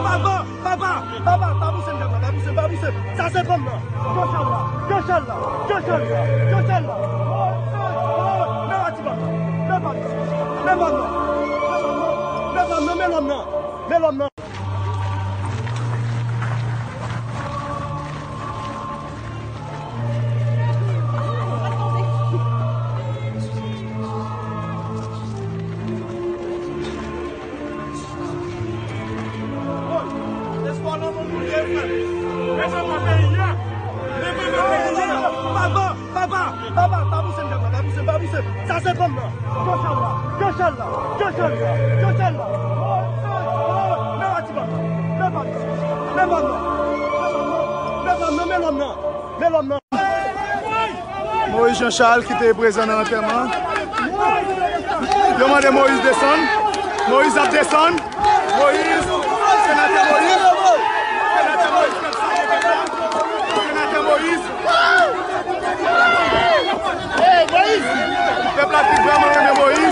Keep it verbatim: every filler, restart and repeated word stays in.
Papa, papa, papa, pa pouse m, papa, pa pouse m, pa pouse m. Sa se fanm nan. Gwo chal la, gwo chal la, gwo chal la, gwo chal la. Men pati fanm nan, men pati, men fanm nan, men fanm nan, men fanm nan, men lòm nan, men lòm nan. Papa, papa, papa, pa pouse m, papa, pa pouse m, pa pouse m. Sa se fanm nan. Gwo chal la, gwo chal la, gwo chal la, gwo chal la. Men pati fanm nan, men pati, men fanm nan, men fanm nan, men lòm nan, men lòm nan. Moïse Jean Charles ki te prezan nan antèman. Yo mande Moïse desann. Moïse ap desann. Moïse, senatè Moïse. Senatè Moïse, senatè Moïse. Pèp la ki vrèman renmen Moïse.